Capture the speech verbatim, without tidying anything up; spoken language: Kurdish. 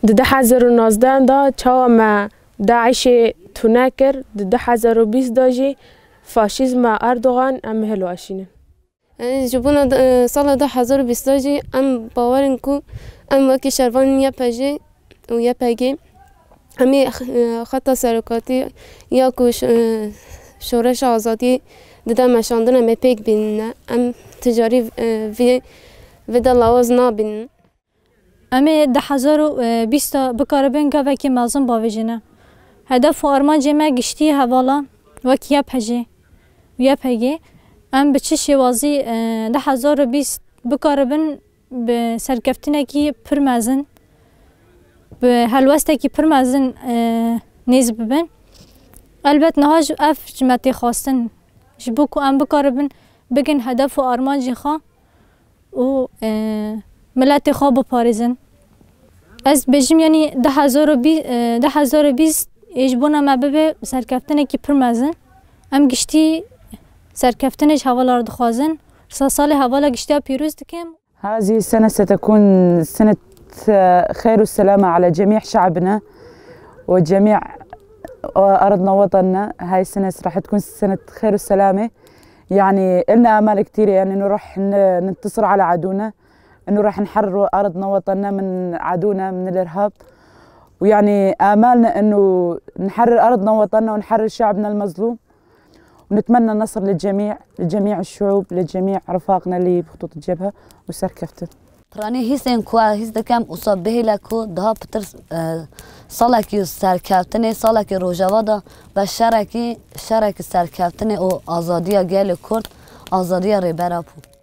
Di du hezar û nozdeh de çawa me DAIŞê tune kir, di du hezar û bîst de jî faşîzma Erdogan em hilweşînin. Ji bona sala du hezar û bîst jî em bawer in ku em wekî şervanên Y P J û Y P G em ê xeta serokatî ya ku şoreşa azadiyê dide meşandin em ê pêk bînine. Em ticarî vê, vê de lawaz nabînin. Em ê du hezar û bîst bikaribin gavekî mezin bavêjine. Hedef û armancê me giştî hevala wek Y P G û Y P G. Em bi çi şêwazî, e, du hezar û bîst bikaribin bi serkeftinekî pir mezin, bi helwestekî pir mezin, e, nêz bibin. Elbet niha ji ev ji me tê xwestin. Ji bo ku em bikaribin bigin hedef û armancê xwe, û, e, miletê xwe biparêzin. Ez bêjim, yanî du hezar û bîst, e, du hezar û bîst ê ji bona me bibe serkeftinekî pir mezin. Em giştî serkeftinê ji hevala re dixwazin. Sa salê hevala giştiya pîroz dikim. هذه السنة ستكون سنة خير وسلامة على جميع شعبنا وجميع أرضنا وطننا. هاي السنة راح تكون سنة خير وسلامة. يعني، إلنا آمال كتيرة، يعني، إنه راح ن-، ننتصر على عدونا، إنه راح نحرر أرضنا وطننا من عدونا، من الإرهاب. ويعني، آمالنا إنه نحرر أرضنا وطننا ونحرر شعبنا المظلوم، ونتمنى النصر للجميع، لجميع الشعوب، لجميع رفاقنا اللي بخطوط الجبهة وسركفته. Piranî hîsên ku ez hîs dikim, wisa bihêle ku daha pitir, e, salekî serkeftinê, salekî Rojava de be şerekî, şerekî serkeftinê û azadiya gelê Kurd, azadiya Rêber Apo.